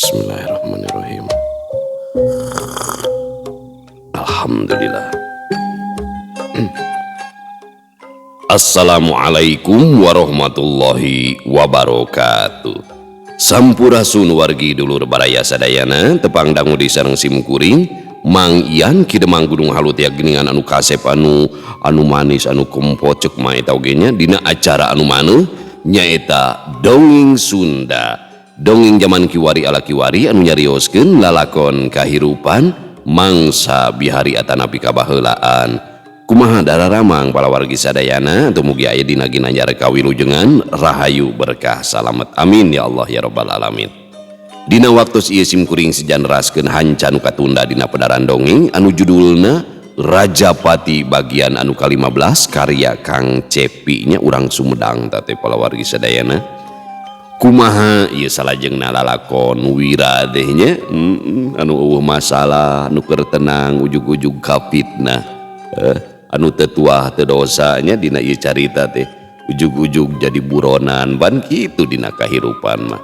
Bismillahirrahmanirrahim. Alhamdulillah. Assalamualaikum warahmatullahi wabarakatuh. Sampurasun wargi dulur baraya sadayana, tepang dangu di sareng simkuring Mang Ian Ki Demang Gunung Halu tiap geningan anu kasep anu anu manis anu kempot cek mah eta oge nya dina acara anu maneuh nyaeta Dongeng Sunda. Dongeng zaman kiwari ala kiwari anu nyarioskeun lalakon kahirupan mangsa bihari atanapi kabaheulaan. Kumaha dararamang palawargi sadayana, tumugi aya dina ginanjar kawilujengan rahayu berkah salamet, amin ya Allah ya rabbal alamin. Dina waktu ieu simkuring sejan raskeun hanca nu katunda dina pedaran dongeng anu judulna Rajapati bagian anu ka-15 karya Kang Cepi nya urang Sumedang teh palawargi sadayana. Kumaha ieu salajengna lalakon wira teh nya anu eueuh masalah nu keur tenang ujug-ujug ka fitnah, anu teu tuah teu dosa nya dina ieu carita teh ujug-ujug jadi buronan ban kitu dina kahirupan mah.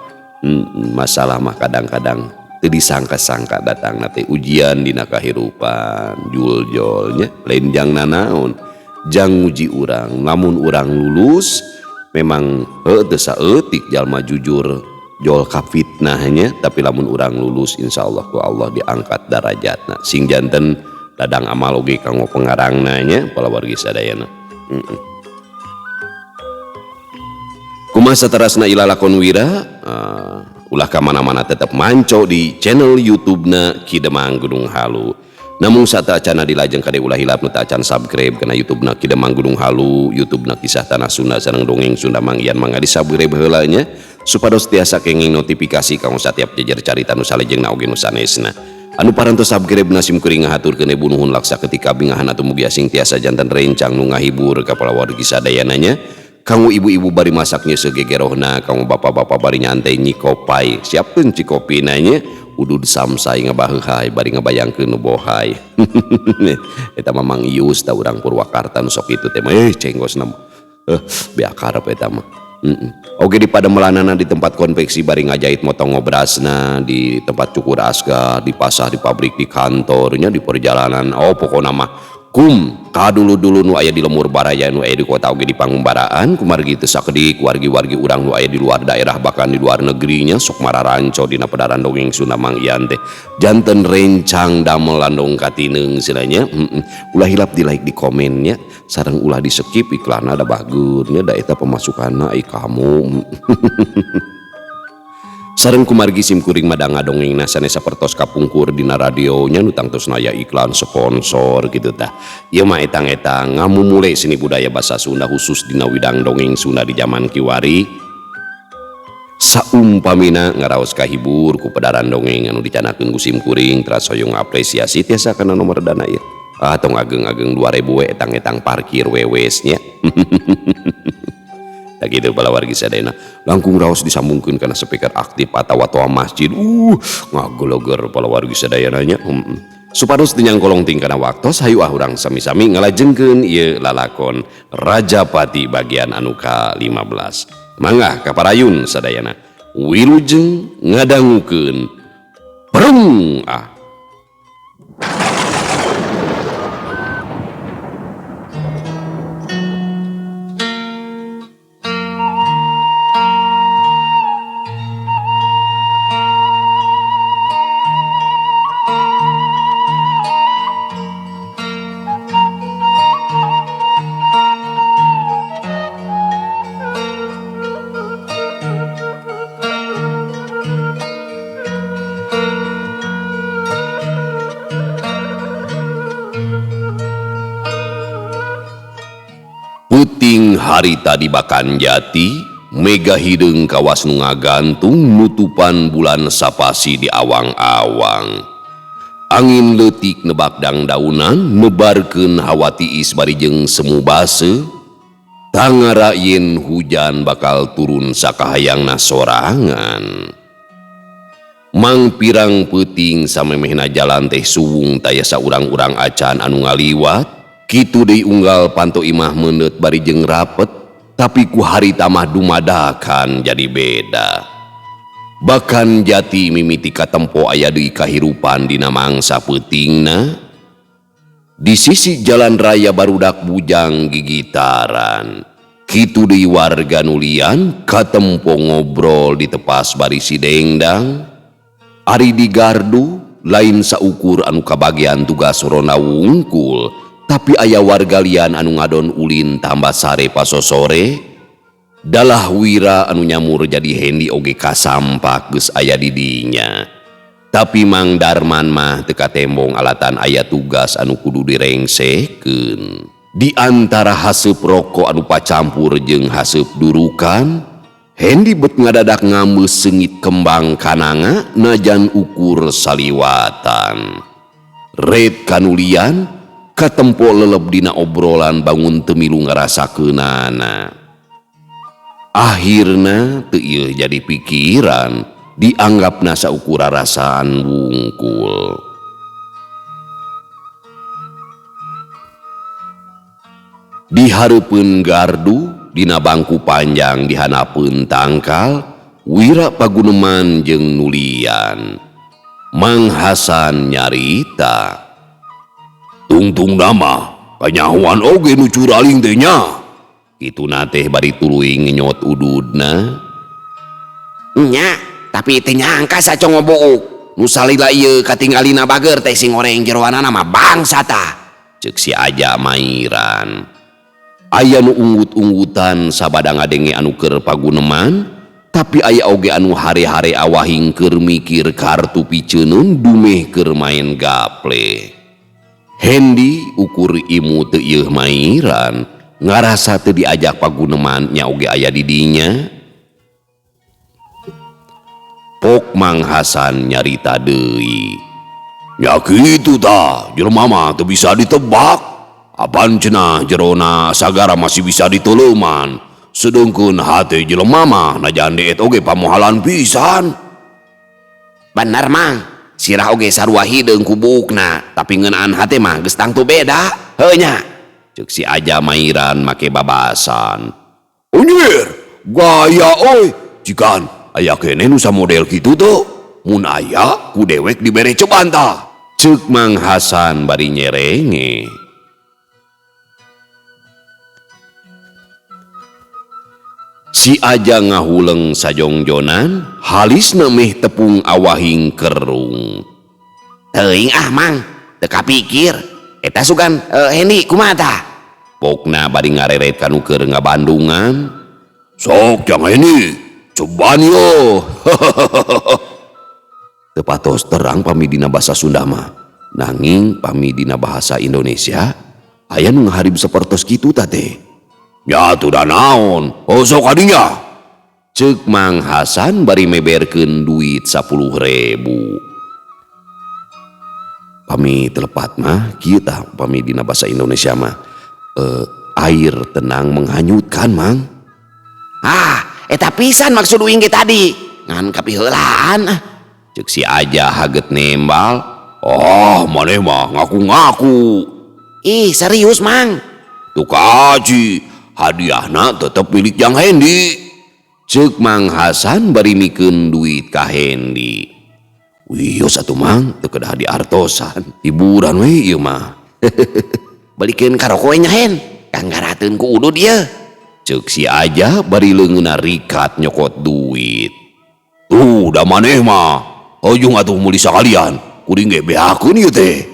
Masalah mah kadang-kadang teu disangka-sangka datangna teh ujian dina kahirupan juljolnya lain jang nanaon jang nguji urang, lamun urang lulus memang teu saeutik jalma jujur jol ka fitnahnya, tapi lamun urang lulus insyaallah ku Allah diangkat darajatna sing janten ladang amal oge kanggo pengarangna nya palawargi sadayana. Kumaha saterasna ilalakon wira, ulah ka mana-mana tetep manco di channel YouTube-na Ki Demang Gunung Halu. Namun sateuacanna dilajeng kade ulah hilap nu teu acan subscribe kana YouTube-na Ki Demang Gunung Halu, YouTube-na Kisah Tanah Sunda sareng Dongeng Sunda Mang Ian mangga di-subscribe heula nya supados tiasa kenging notifikasi kanggo satiap jejer carita nu salajengna oge nu sanesna. Anu parantos subscribe na simkuring ngahaturkeun ibu nuhun laksa ketika bingahan atuh mugi asing tiasa janten rencang nu ngahibur ka palawargi sadayana nya. Kanggo ibu-ibu bari masaknya segegerohna, kanggo bapak-bapak bari nyantai nyikopai, siapkeun cikopina nya, udud samsai ngabaheuhai bari ngabayangkeun nu bohai. Eta mah Mang Ius da urang Purwakarta nu sok kitu teh mah, cenggosna mah. Beak karep eta mah. Oge di pademelanana di tempat konveksi bari ngajahit motong ngobrasna, di tempat cukur asga, di pasar, di pabrik, di kantornya, di perjalanan. Oh pokona mah kum kadulu-dulu nu aya di lemur baraya nu aya di kota oge di pangumbaraan kumargi teu sakedik wargi-wargi urang nu aya di luar daerah bahkan di luar negerinya sok mararanco dina pedaran dongeng Sunda Mang Ian teh janten rencang damel landong katineung cenah. Ulah hilap di like di komennya sareng ulah di skip iklanna da bageurnya da eta pemasukanna ai kamu. Sareng kumargi simkuring mah ngadongengna sanes sapertos kapungkur dina radionya nu tangtosna aya iklan sponsor gitu tah. Ieu mah etang-etang ngamumule seni budaya basa Sunda khusus dina widang dongeng Sunda di zaman kiwari. Saumpamina ngaraos kahibur ku pedaran dongeng anu dicanakeun ku simkuring teras hoyong apresiasi tiasa kana nomor dana ieu. Ah tong ageng-ageng 2000 we etang-etang parkir wewes nya. Tak gitu palawargi sadayana langkung raos disambungkeun kana speaker aktif atawa toa masjid, ngageleger palawargi sadayana nya. Supados teu nyangkolong ting kana waktos hayu ah urang sami-sami ngalajengkeun ieu lalakon Rajapati bagian anu ka-15. Mangga kaparayun sadayana wilujeng ngadangukeun prung ah. Puting harita di Bakan Jati, mega hideung kawas nu ngagantung nutupan bulan sapasi di awang-awang. Angin leutik nebak dangdaunan nebarkeun hawa tiis bari jeung semu base. Tangara yen hujan bakal turun sakahayangna sorangan. Mang pirang peuting samemehna jalan teh suwung taya saurang-urang acan anu ngaliwat. Kitu deui unggal panto imah meuneut bari jeung rapet, tapi ku harita mah dumadakan jadi beda. Bahkan jati mimiti katempo aya deui kahirupan dina mangsa peutingna. Di sisi jalan raya barudak bujang gigitaran. Kitu deui warga nulian katempo ngobrol di tepas bari sidengdang. Ari di gardu lain saukur anu kabagian tugas ronda wungkul, tapi aya warga lian anu ngadon ulin tambah sare pasosore. Dalah Wira anu nyamur jadi Hendi oge kasampak geus aya di dinya. Tapi Mang Darman mah teu katembong alatan aya tugas anu kudu direngsekeun. Di antara haseup rokok anu pacampur jeung haseup durukan, Hendi bet ngadadak ngambeus seungit kembang kananga najan ukur saliwatan. Red kanulian katempo leleb dina obrolan bangun teu milu ngarasakeunana. Akhirna teu ieu jadi pikiran, dianggapna saukur rarasaan wungkul. Di hareupeun gardu, dina bangku panjang dihanapeun tangkal, Wira paguneman jeung nulian. Mang Hasan nyarita, "Tungtung nama, kanyahoan oge nu curaling teh nya." Kituna teh bari tuluy ngenyot ududna. Nya, tapi teu nyangka sacongo buuk. Nu salila ieu katinggalina bager teh sing goreng jeroanana mah bangsa tah. Ceuk si Aja Mairan. Aya nu unggut-unggutan sabada ngadenge anu keur paguneman, tapi aya oge anu hare-hare awahing keur mikir kartu piceunun dumeh keur main gaple. Hendi ukur imu teu ieuh Mairan, ngarasa teu diajak paguneman nya oge aya di dinya. Pok Mang Hasan nyarita deui. Ya kitu tah, jelema mah teu bisa ditebak. Apan cenah jerona sagara masih bisa dituleuman. Sedengkeun hate jelema mah najan deet oge pamohalan pisan. Bener Mang, sirah oge sarua hideung ku buukna, tapi ngeunaan hate mah geus tangtu beda. Heuh nya. Ceuk si Aja Mairan make babasan. Anjir, gaya euy, cikan aya keneh nu samodel kitu teu? Mun aya ku dewek dibere ceban tah. Ceuk Mang Hasan bari nyerenge. Si Aja ngahuleng sajongjonan, halisna meh tepung awahing kerung. Teuing ah Mang, teu kapikir. Eta sugan Hendi kumaha tah? Pokna bari ngareret kanu keur ngabandungan. Sok jang Hendi, ceban yo. Teu patos terang pami dina basa Sunda mah. Nanging pami dina bahasa Indonesia aya nu ngaharib sapertos kitu tah teh. Ya tuh dah naon, oh sok adinya. Ceuk Mang Hasan bari meberkeun duit 10.000. Pami telepat mah kieu tah pami dina bahasa Indonesia mah, air tenang menghanyutkan Mang. Ah, eta pisan maksud uing ge tadi. Ngan kapiheulaan ah. Ceuk si Aja haget nembal. Oh, maneh mah ngaku-ngaku. Ih, serius Mang. Tuh kaji, hadiahna tetep milik Jang Hendi. Ceuk Mang Hasan bari mikeun duit ka Hendi. Wios atuh Mang, teu kedah diartosan. Hiburan we ieu mah. Belikeun ka roko we nya Hen, kanggarateun ku udud ieu. Ceuk si Aja bari leungeunna rikat nyokot duit. Tuh da maneh mah, hojung atuh meuli sakalian, kuring ge beakeun ieu teh.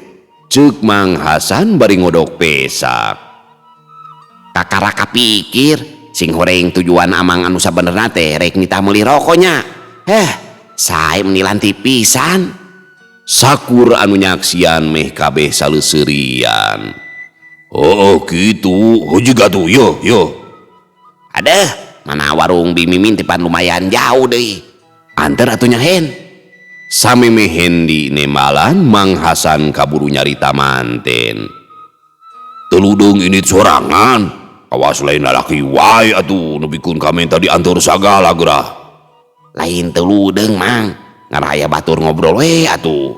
Ceuk Mang Hasan bari ngodok pesak. Kakara kapikir sing horeng tujuan amang anu sabenerna teh rek nitah meuli rokoknya. Heh, sae menilanti pisan. Sakur anu nyaksian meh kabeh saleuserian. Oh, kitu. Oh, jiga tuh, yo, yo. Adeh, mana warung Bi Mimin tipan lumayan jauh deui. Anter atuh nya Hen. Sameme Hendi nembalan Mang Hasan kaburu nyarita manten. Teludung ini sorangan. Awas lain lalaki wae atuh nepikeun ka menta diantar sagala geurah. Lain teludeng Mang, ngaraya batur ngobrol we atuh.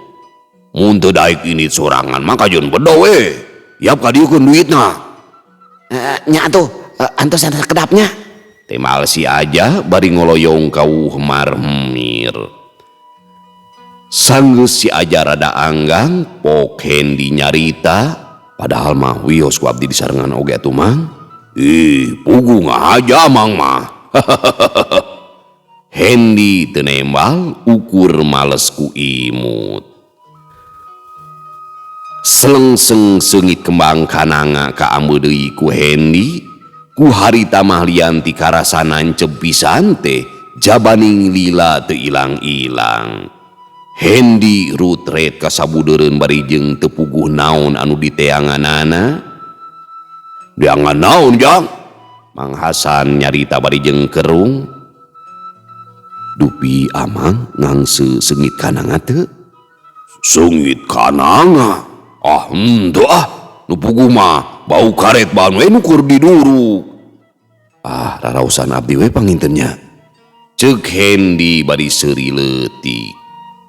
Mun teu daek ini sorangan mah kajeun bedo we. Yap kadieukeun duitna. Nya atuh, antos sakedapnya. Temal si Aja bari ngoloyong kawuh marmir. Sanggeus si Aja rada anggang Pok Hendi nyarita padahal mah wios ku abdi disarengan oge atuh Mang. Ih, puguh ngahaja Mang mah. Hendi teu nembal ukur males ku imut. Selengseng seungit kembang kananga kaambe deui ku Hendi, ku harita mah lian ti karasa nancep pisan teh jabaning lila teu ilang-ilang. Hendi rutret ka sabudeureun bari jeung teu puguh naon anu diteanganana. Deangan naon Jang? Mang Hasan nyarita bari jeung kerung. Dupi Amang ngangse seungit kananga teu? Seungit kananga? Ah henteu ah, nu puguh mah bau karet ban we nu keur diduruk. Ah, rarausan abdi we panginten nya. Ceuk Hendi bari seuri leutik.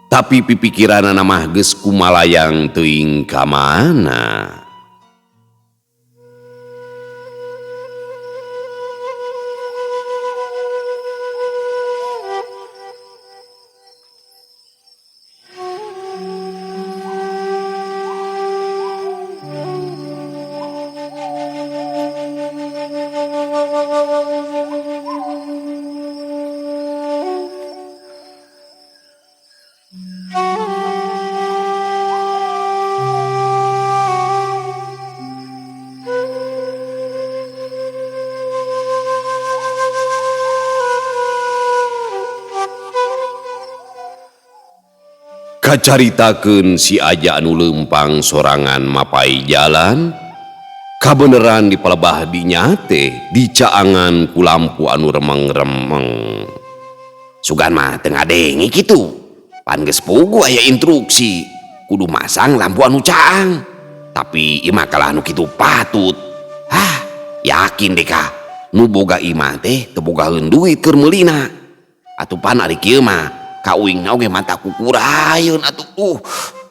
Tapi pipikiranana mah geus kumalayang teuing ka mana. Kacaritakeun si Aja anu leumpang sorangan mapai jalan, kabeneran di palebah dinya teh dicaangan ku lampu anu remeng-remeng. Sugan mah teu ngadenge kitu. Pan geus puguh aya instruksi kudu masang lampu anu caang. Tapi ieu mah kalah nu kitu patut. Hah, yakin deh ka nu boga imah teh teu bogaeun duit keur meulina. Atuh pan ari kieu mah ka uingna oge mata kukurayeun atuh.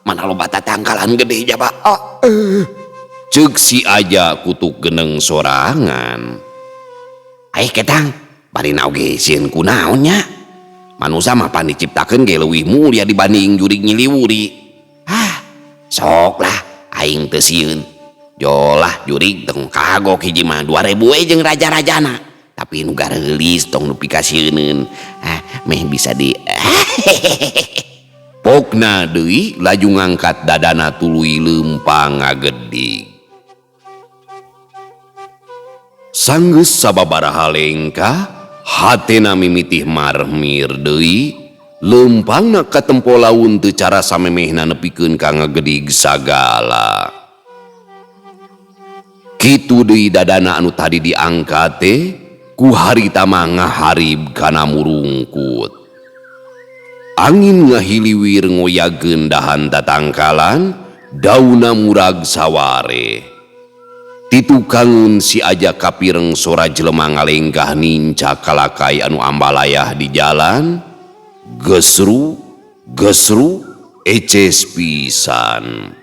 Mana loba tatangkalan gede jaba. Ceuk si Aja kutuk geneng sorangan. Aih ketang, barina oge sieun kunaon nya? Manusa mah pan diciptakeun ge leuwih mulia dibanding jurig nyiliwuri. Hah, sok lah aing teu sieun. Jolah jurig tong kagok hiji mah 2000 we jeung raja-rajana. Tapi nu gareulis tong nu pikasieuneun. Ah, meh bisa di Pokna deui laju ngangkat dadana tuluy leumpang ngagedig. Sanggeus sababaraha lengkah hatena mimitih marmir deui, leumpangna katempo laun teu cara samemehna nepikeun ka ngagedig sagala. Kitu deui dadana anu tadi diangkat teh ku harita mah ngaharib kana murungkut. Angin ngahiliwir ngoyageun dahan tatangkalan, dauna murag saware. Titukangeun si Aja kapireng sora jelema ngalengkah ninca kalakai anu ambalayah di jalan, gesru, gesru, eces pisan.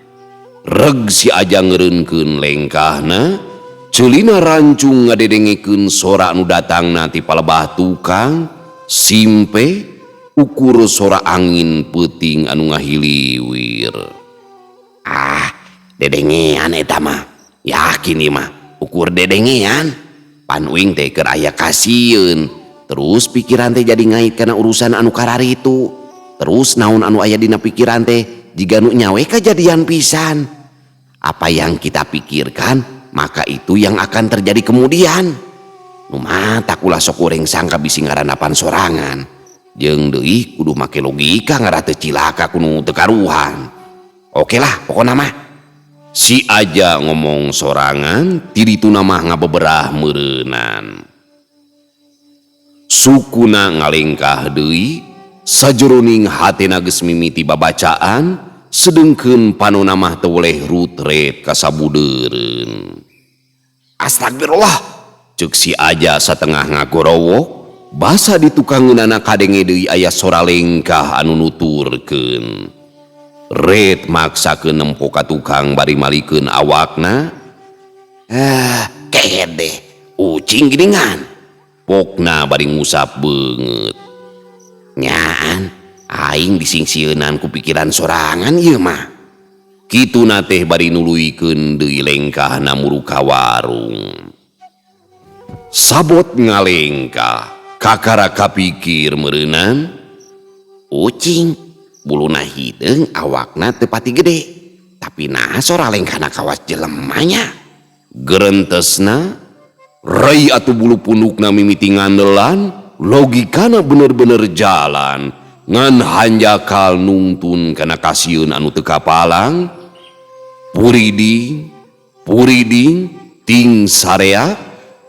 Reg si Aja ngeureunkeun lengkahna, ceulina rancung ngadedengekeun sora anu datangna ti palebah tukang, simpe ukur sora angin peuting anu ngahiliwir. Ah, dedengean eta mah. Yakin ieu mah ukur dedengean. Pan uing teh keur aya kasieun. Terus pikiran teh jadi ngait kana urusan anu kararitu. Terus naon anu aya dina pikiran teh jiga nu nyawe kajadian pisan. Apa yang kita pikirkan, maka itu yang akan terjadi kemudian. Nu matak ulah sok ureng sangka bisi ngarandapan sorangan. Jeung deui kudu make logika ngarah teu cilaka ku nu teu karuhan. Oke lah pokona mah. Si Aja ngomong sorangan, ti dituna mah ngabeberah meureunan. Sukuna ngalengkah deui, sajeroning hatena geus mimiti babacaan, sedengkeun panona mah teu weleh rutret ka sabudeureun. Astagfirullah, ceuk si Aja satengah ngagorowok, basa di tukangeunana kadenge deui aya sora lengkah anu nuturkeun. Red maksakeun nempo ka tukang bari malikeun awakna. Ah, kehed deh, ucing giningan. Pokna bari ngusap beungeut. Nyaan, aing disingsieunan ku pikiran sorangan ieu mah. Kituna teh bari nuluykeun deui lengkahna muru ka warung. Sabot ngalengkah, kakara kapikir meureunan. Ucing, buluna hideung awakna teu pati gede. Tapi nah sora lengkahna kawas jelema nya. Gerentesna, rai atuh bulu pundukna mimiti ngandelan, logikana bener-bener jalan. Ngan hanjakal nungtun kana kasieun anu teu kapalang. Puriding, puriding, ting sarea,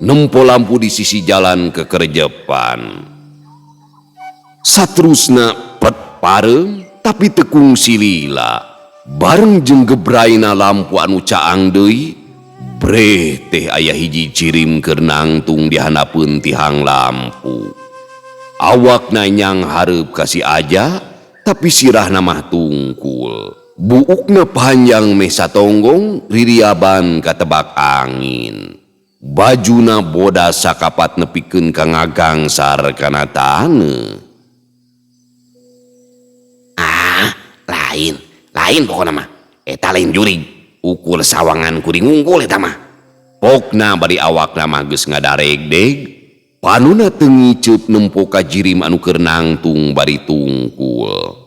nempo lampu di sisi jalan kekerjepan. Satrusna pet pareum tapi teu kungsi lila. Bareng jeung gebraina lampu anu caang deui, breh teh aya hiji jirim keur nangtung di handapeun tihang lampu. Awakna nyang hareup ka si Aja, tapi sirahna mah tungkul. Buukna panjang meh satonggong, ririaban katebak angin. Bajuna bodas sakapat nepikeun ka ngagangsar kana taneuh. Ah, lain, lain pokona mah. Eta lain jurig, ukur sawangan kuring unggul eta mah. Pokna bari awakna mah geus ngadaregdeg, panuna teu ngiceup nempo ka jirim anu keur nangtung bari tungkul.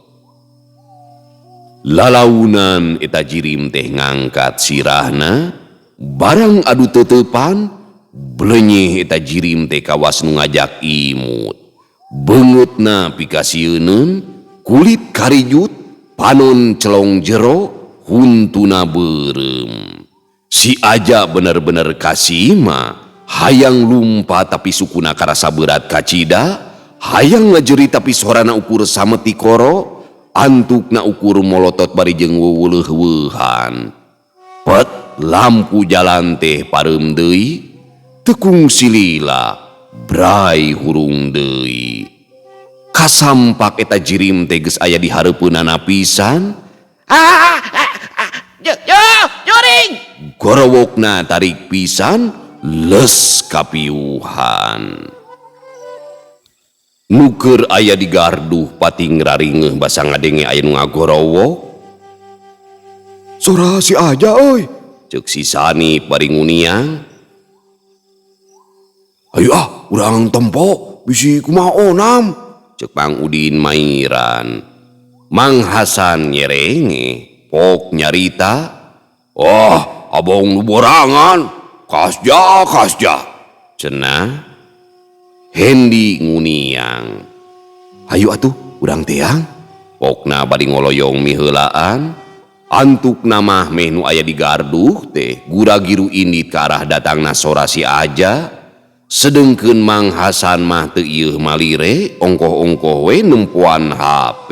Lalaunan eta jirim teh ngangkat sirahna, barang adu teuteupan, blenyeh eta jirim teh kawas nu ngajak imut. Beungeutna pikasieuneun, kulit karijut, panon celong jero, huntuna beureum. Si Aja bener-bener kasima, hayang lumpat tapi sukuna karasa berat kacida, hayang ngajeri tapi sorana ukur sameti koro, antukna ukur molotot bari jeung weuweuh-weuhan. Pet lampu jalan teh pareum deui, teu kungsi lila, brai hurung deui. Kasampak eta jirim teh geus aya di hareupeunana pisan. Ah, ah, ah, juring! Gorowokna tarik pisan, les kapiuhan. Nu keur aya di garduh pating raringeuh basa ngadenge aya nu ngagorowok. Sora si Aja euy, ceuk si Sanip bari nguniang. Ayo ah, urang tempo bisi kumaha onam, ceuk Mang Udin mairan. Mang Hasan nyerenge, pok nyarita. Oh, abong nu borangan, kasja kasja, cenah. Hendi nguniang. Hayu atuh urang teang. Pokna bari ngoloyong miheulaan. Antukna mah meh nu aya di garduh teh gura-giru indit ka arah datangna sora si Aja. Sedengkeun Mang Hasan mah teu ieuh malire, ongkoh-ongkoh we nempoan HP.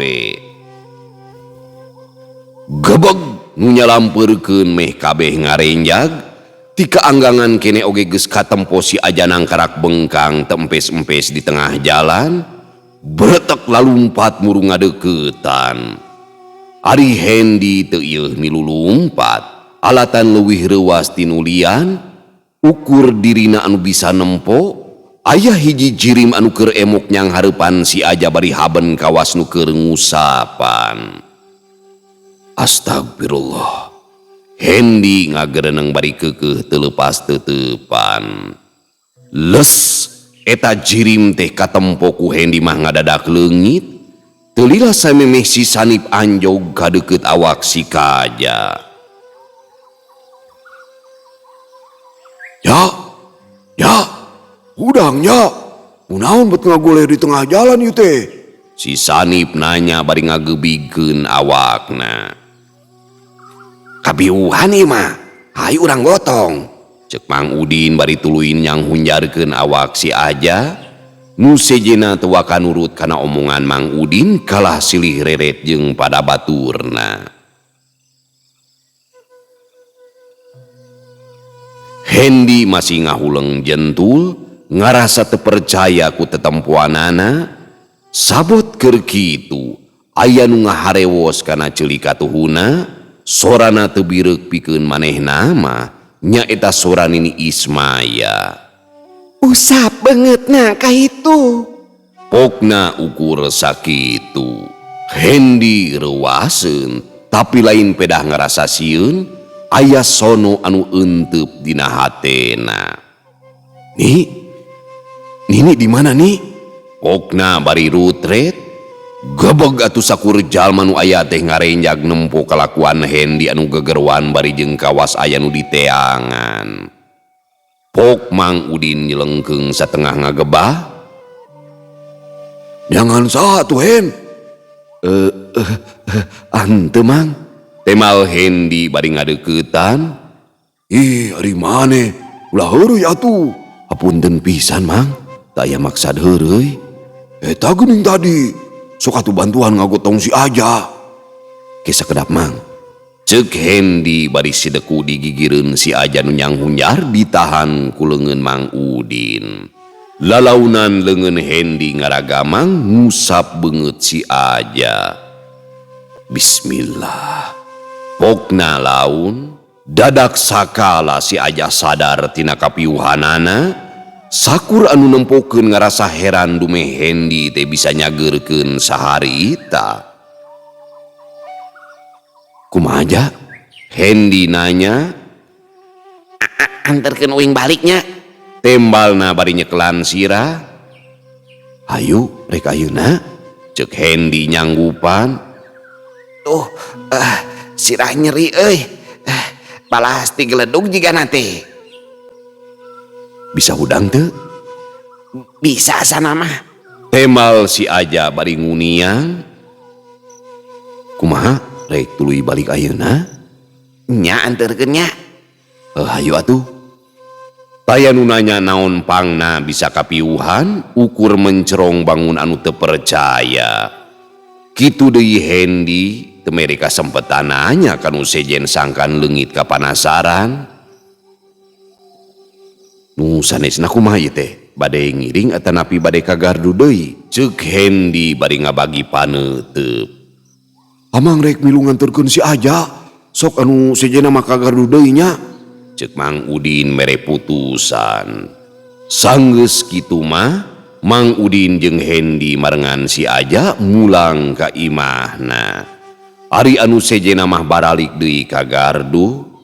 Gebeg nu nyalampeurkeun meh kabeh ngarenjag. Tika anggangan kene oge geus katempo si Aja nangkarak bengkang tempes-empes di tengah jalan, bretek lalumpat muru ngadeukeutan. Ari Hendi teu ieuh milu lumpat, alatan leuwih reuwas tinulian, ukur dirina anu bisa nempo, aya hiji jirim anu keur emok nyang hareupan si Aja bari haben kawas nu keur ngusapan. Astagfirullah. Hendi ngagereneng bari keukeuh teu leupas teuteupan. Les eta jirim teh katempo ku Hendi mah ngadadak leungit. Teu lila samemeh si Sanip anjog ka deukeut awak si Kaja. Ya, ya, hudang ya. Kunaon bet ngagoleh di tengah jalan ieu teh? Si Sanip nanya bari ngagebigkeun awakna. Kabiuhan ieu mah, hayu urang gotong. Ceuk Mang Udin bari tuluy nyang hunjarkeun awak si Aja. Nu sejenna teu waka nurut kana omongan Mang Udin kalah silih reret jeung pada baturna. Hendi masih ngahuleng jentul, ngarasa teu percaya ku tetempoanana. Sabot keur kitu, aya nu ngaharewos kana ceuli katuhuna, sorana teu bireuk pikeun manehna mah, nyaeta sora Nini Ismaya. Usap beungeutna ka itu. Pokna ukur sakitu. Hendi reuaseun tapi lain pedah ngarasa sieun aya sono anu eenteup dina hatena. Ni, Nini di mana nih? Pokna bari rutret. Gebeg atuh sakur jalma nu aya teh ngarenjag nempo kalakuan Hendi anu gegeruan bari jeung kawas aya nu diteangan. Pok Mang Udin nyelengkeung satengah ngagebah. Jangan saha tuh Hen. Ante Mang. Temal Hendi bari ngadeuketan. Ih, ari maneh ulah heureuy atuh. Hapunten pisan Mang, teu aya maksad heureuy. Eta geuning tadi. Sok atuh bantuan ngagotong si Aja. Ke sakedap Mang. Ceuk Hendi bari sideku digigireun si Aja nu nyanghunyar ditahan ku leungeun Mang Udin. Lalaunan leungeun Hendi ngaragamang ngusap beungeut si Aja. Bismillah. Pokna laun dadak sakala si Aja sadar tina kapiuhanana. Sakur anu nempokeun ngarasa heran dumeh Hendi teh bisa nyageurkeun saharita. Kumaha ja? Hendi nanya. Anterkeun uing baliknya. Tembalna bari nyekelan sirah. Hayu rek ayeuna? Ceuk Hendi nyanggupan. Tuh, sirah nyeri euy. Balas tigeledug jiga nanti. Bisa hudang teu? Bisa sana mah. Temal si Aja bari nguniang. Kumaha rek tuluy balik ayeuna? Nya anterkeun nya. Hayu atuh. Taya nu nanya naon pangna bisa kapiuhan, ukur mencerong bangun anu teu percaya. Kitu deui Hendi teu mere kasempetan nanya kanu sejen sangkan leungit kapanasaran. Nu sanesna kumaha ieu teh? Bade ngiring atanapi bade ka gardu deui? Ceuk Hendi bari ngabagi paneuteub. Amang rek milu nganterkeun si Aja, sok anu sejenna mah ka gardu deui nya. Ceuk Mang Udin mere putusan. Sanggeus kitu mah Mang Udin jeung Hendi marengan si Aja mulang ka imahna. Ari anu sejenna mah baralik deui ka gardu.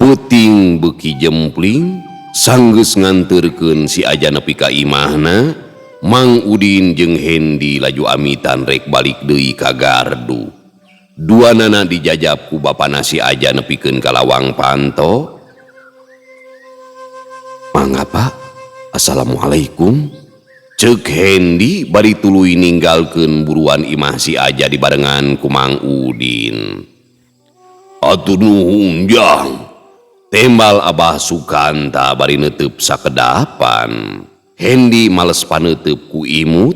Peuting beuki jempling, sanggeus nganterkeun si Aja nepi ka imahna, Mang Udin jeung Hendi laju amitan rek balik deui ka gardu. Duanana dijajab ku bapana si Aja nepikeun ka lawang panto. Mangga Pak, Assalamualaikum. Ceuk Hendi bari tuluy ninggalkeun buruan imah si Aja dibarengan ku Mang Udin. Atuh nuhun jang. Tembal Abah Sukanta bari neuteub sakedapan. Hendi males paneuteub ku imut,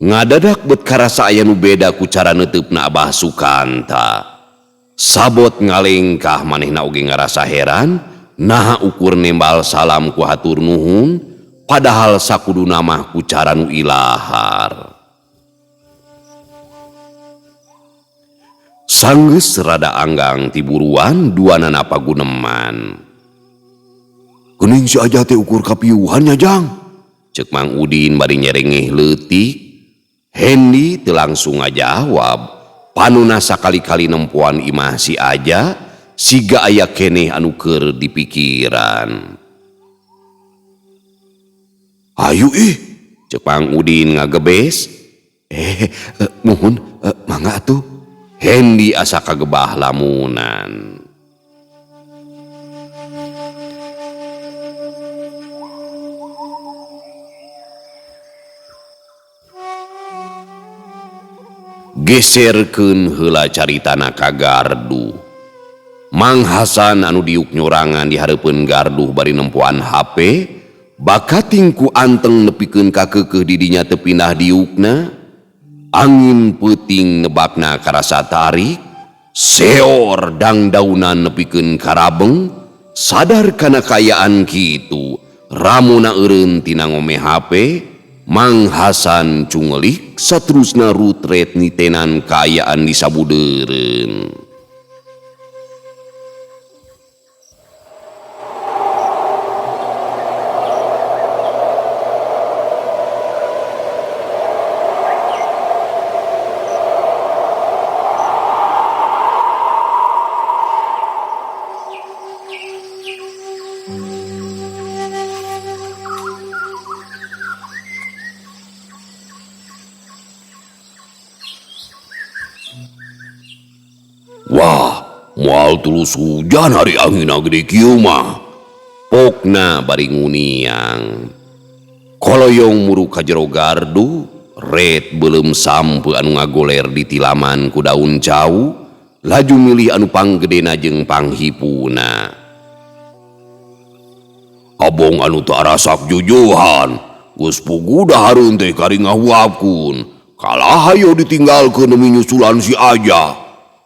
ngadadak bet karasa aya nu beda ku cara neuteupna Abah Sukanta. Sabot ngalengkah manehna oge ngarasa heran, naha ukur nembal salam ku hatur nuhun, padahal sakuduna mah ku cara nu ilahar. Sanggeus rada anggang tiburuan duanana paguneman. Geuning si Aja teh ukur kapiuhan nya Jang. Ceuk Mang Udin bari nyerengeh leutik. Hendi teu langsung ngajawab. Panuna sakali-kali nempoan imah si Aja siga aya keneh anu keur dipikiran. Hayu ih, ceuk Mang Udin ngagebes. Muhun, mangga atuh. Hendi asa kagebah lamunan. Geserkeun heula caritana ka gardu. Mang Hasan anu diuk nyorangan di hareupeun gardu bari nempoan HP, bakating ku anteng nepikeun ka keukeuh di dinya teu pindah diukna. Angin peuting nebakna karasa tarik, seor dangdaunan nepikeun karabeng, Sadar kana kaayaan kitu, ramona eureun tina ngome HP, Mang Hasan cungelik saterusna rutret nitenan kaayaan di sabudeureun. Wah, moal tulus hujan hari angin gede kieu mah. Pokna bari nguniang. Koloyong muru ka jero gardu, ret beuleum sampeu anu ngagoler di tilaman ku daun cau, laju milih anu panggedena jeung panghipuna. Abong anu teu arasak jujuhan, geus puguh dahareun teh kari ngahuapkeun. Kalah hayo ditinggalkeun demi nyusulan si Aja.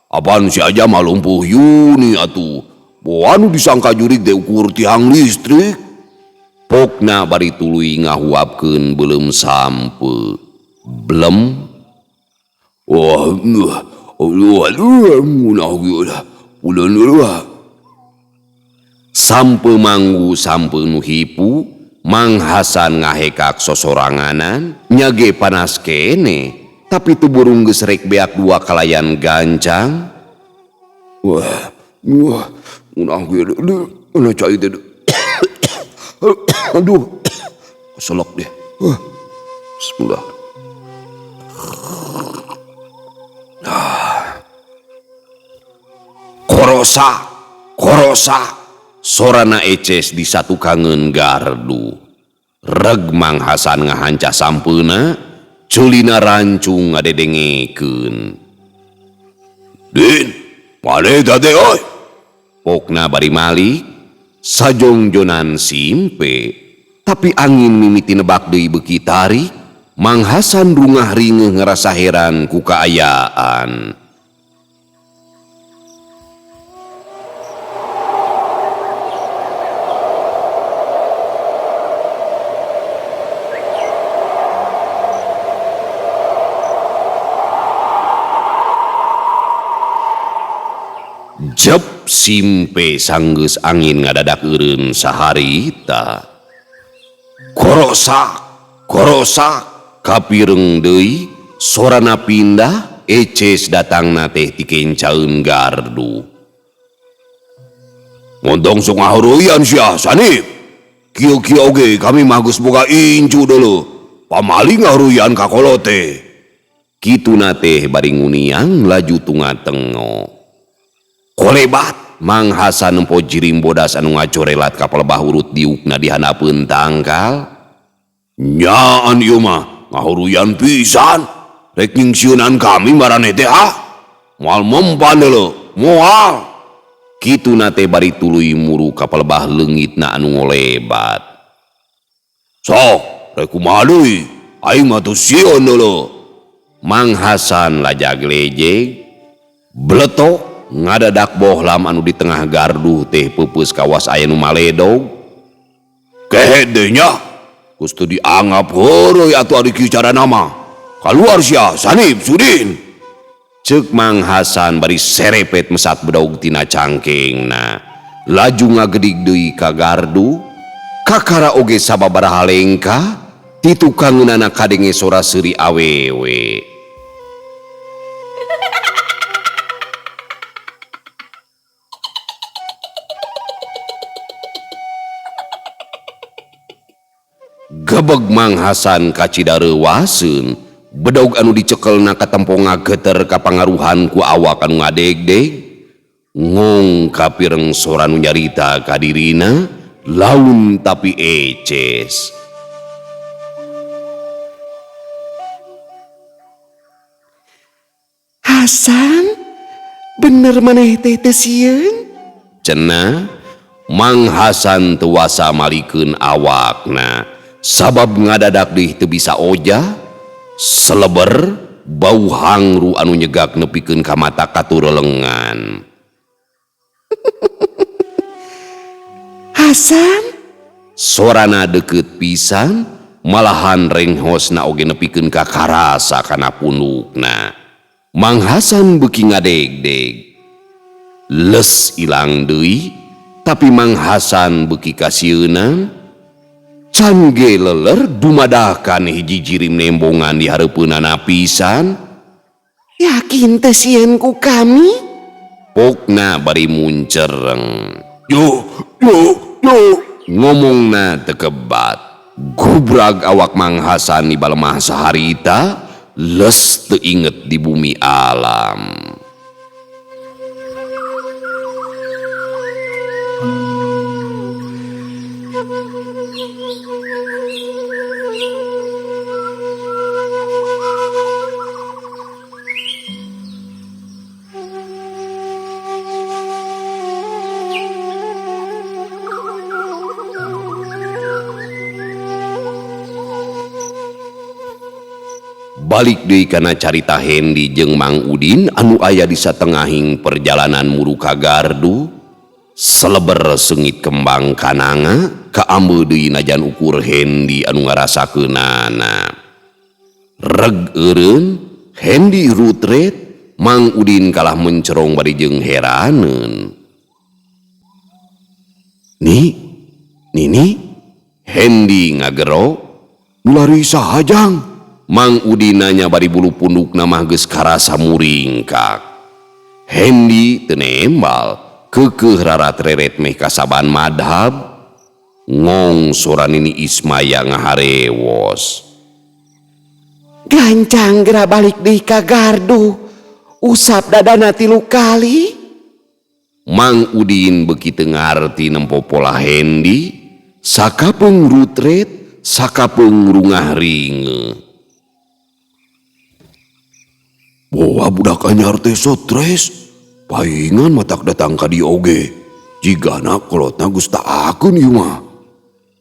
Apaan si Aja mah lumpuh Yuni atuh. Boa nu disangka jurig teh ukur tiang listrik. Pokna bari tuluy ngahuapkeun beuleum sampeu. Blem. Wah, sampeu manggu sampeu nu hipu, Mang Hasan ngahekak sosoranganan, nyage panas kene. Tapi tu burung geus rek beak dua kalayan gancang. Wah, wah, ngeunah cai teh. Aduh, keselak deh. Wah, bismillah. Korosa, korosa, sorana eces di satukangeun gardu. Reg Mang Hasan ngahanca sampeuna. Culina rancung ngadedengekeun. Din, maneh teh euy? Pokna bari malik, sajongjonan simpe, tapi angin mimiti nebak deui beuki tarik, Mang Hasan rungah ringeuh ngarasa heran ku kaayaan. Jep simpe sanggeus angin ngadadak eureun saharita. Korosak, korosak, kapireng deui, sorana pindah, eces datangna teh tikencaeun gardu. Montong sok ngahuruyan sia, Sanip. Kieu-kieu oge kami mah geus boga incu deuleu. Pamali ngahuruyan ka kolot teh. Kituna teh bari nguniang laju tunga tengo. Kolebat Mang Hasan nempo jirim bodas anu ngacorelat ka palebah urut diukna di handapeun tangkal. Nyaan ieu mah ngahuruyan pisan. Rek nyingsieunan kami maraneh teh ah. Moal mempan deuleu, moal. Kituna teh bari tuluy muru ka palebah leungitna anu ngolebat. Sok, rek kumaha deui? Aing mah teu sieun deuleu. Mang Hasan lajag lejeg, bletok ngadadak bohlam anu di tengah gardu teh peupeus kawas aya nu maledog. Kehed deui nya, geus teu dianggap heureuy atuh ari kieu carana mah. Kaluar sia, Sanip, Sudin. Ceuk Mang Hasan bari serepet mesat bedog tina cangkengna. Laju ngagedig deui ka gardu, kakara oge sababaraha lengkah, ti tukangeunana kadenge sora seuri awewe. Gebeg Mang Hasan kacida reuwaseun, bedog anu dicekelna katempo ngageter kapangaruhan ku awak anu ngadegdeg. Ngong kapireng sora nu nyarita ka dirina, laun tapi eces. Hasan, bener maneh teh teu sieun? Cenah Mang Hasan teu wasa malikeun awakna. Sabab ngadadak deui teu bisa ojah, seleber bau hangru anu nyegak nepikeun ka mata katurelengan. Hasan? Sorana deukeut pisan, malahan renghosna oge nepikeun ka karasa kana pundukna. Mang Hasan beuki ngadegdeg. Les ilang deui, tapi Mang Hasan beuki kasieunan. Can ge leler dumadakan hiji jirim nembongan di hareupeunana pisan. Yakin teu sieun ku kami? Pokna bari muncereng. Yo, yo, yo. Ngomongna teu kebat. Gubrag awak Mang Hasan nibalemah saharita, les teu inget di bumi alam. Balik deui kana carita Hendi jeung Mang Udin anu aya di satengahing perjalanan muru ka gardu, seleber seungit kembang kananga kaambe deui najan ukur Hendi anu ngarasakeunana. Reg eureun Hendi rutret, Mang Udin kalah mencerong bari jeung heraneun. Ni, nini, Hendi ngagero, nulari saha jang? Mang Udin nanya bari bulu pundukna mah geus karasa muringkak. Hendi teu nembal, keukeuh rarat-reret meh kasaban madhab. Ngong sora Nini Ismaya ngaharewos. Gancang geura balik deui ka gardu, usap dadana 3 kali. Mang Udin beuki teu ngarti nempo pola Hendi, sakapeung rutret, sakapeung rungah ringe. Boa budak anyar teh stres, paingan matak datang ka dieu oge. Jigana kolotna geus taakeun ieu mah.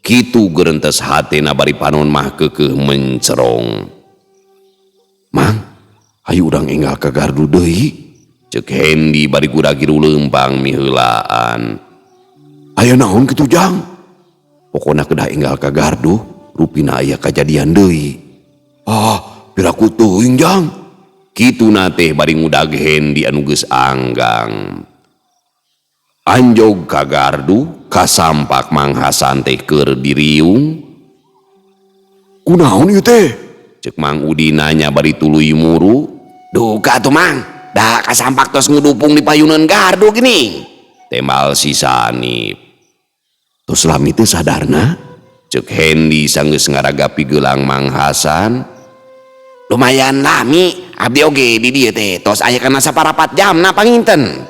Kitu gerentes hatena bari panon mah keukeuh mencerong. Mang, hayu urang enggal ka gardu deui. Ceuk Hendi bari gura-giru leumpang miheulaan. Aya naon kitu jang? Pokona kedah enggal ka gardu, rupina aya kajadian deui. Ah, piraku teuing jang. Kituna teh bari ngudag Hendi anu geus anggang. Anjog ka gardu, kasampak Mang Hasan teh keur diriung. Kunaon ieu teh? Ceuk Mang Udin nanya bari tuluy muru. Duka atuh Mang, da kasampak tos ngudupung di payuneun gardu gini. Tembal si Sanip. Tos lami teh sadarna? Ceuk Hendi sanggeus ngaragapi gelang Mang Hasan. Lumayan lami, abdi oge di dieu teh tos aya kana saparapat jamna panginten.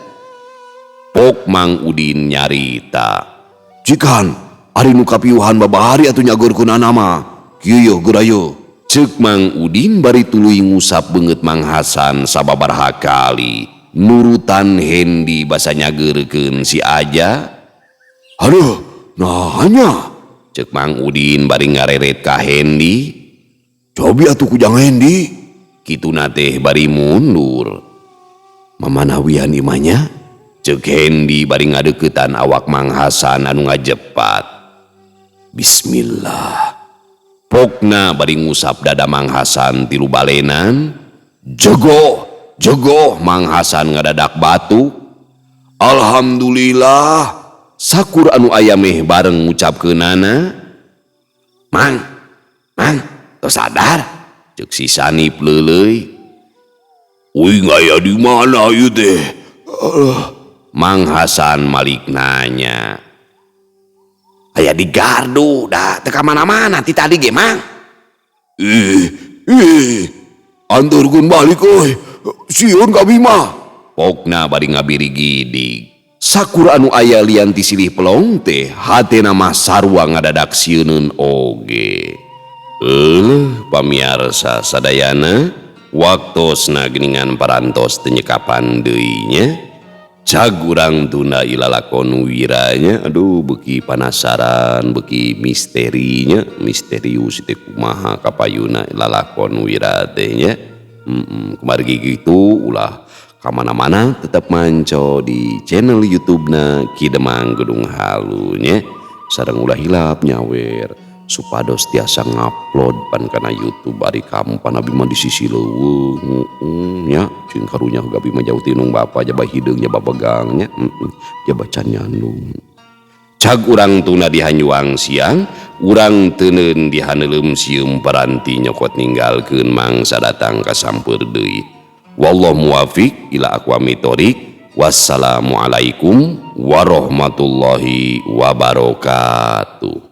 Pok Mang Udin nyarita. Cikan, ari nu kapiuhan babahari atuh nyageurkeunana mah. Kieu yeuh geura yeuh. Ceuk Mang Udin bari tuluy ngusap beungeut Mang Hasan sababaraha kali. Nurutan Hendi basa nyageurkeun si Aja. Aduh, nah nya. Ceuk Mang Udin bari ngareret ka Hendi. Cobi atuh kujang Hendi. Kituna teh bari mundur. Mamanawian imanya? Ceuk Hendi bari ngadeuketan awak Mang Hasan anu ngajepat. Bismillah. Pokna bari ngusap dada Mang Hasan 3 balenan. Jegoh, jegoh Mang Hasan ngadadak batuk. Alhamdulillah. Sakur anu aya meh bareng ngucapkeunana. Mang, Mang, tos sadar? Ceuk si Sanip leuleuy. Uing aya di mana ieu teh? Mang Hasan malik nanya. Aya di gardu, dah teu ka mana-mana ti tadi ge Mang. Ih, ih, anturkeun balik euy. Sieun ka mah. Pokna bari ngabiri gidig. Sakur anu aya lian ti silih pelong teh hatena mah sarua ngadadak sieuneun oge. Pamiarsa sadayana, waktosna geuningan parantos teu nyekapan deui nya. Cag urang tunda ilalakon wiranya, aduh beuki panasaran, beuki misterinya, misterius teh kumaha kapayuna lalakon wira teh nya. Kumargi kitu ulah ka mana-mana tetep manco di channel YouTube-na Ki Demang Gedung Halu nya. Sareng ulah hilap nyawer supados tiasa ngupload pan kana YouTube. Ari kamu pan abi mah di sisi leuweung nya, cing karunya abi mah jauh ti indung bapa, jaba hideung, jaba begang nya, jaba can nyandung. Cag urang tuna di hanyuang siang, urang teuneun di haneuleum sieum, paranti nyokot ninggalkeun mangsa datang kasampeur deui. Wallahu muwafiq ila aqwamit thoriq. Wassalamualaikum warahmatullahi wabarakatuh.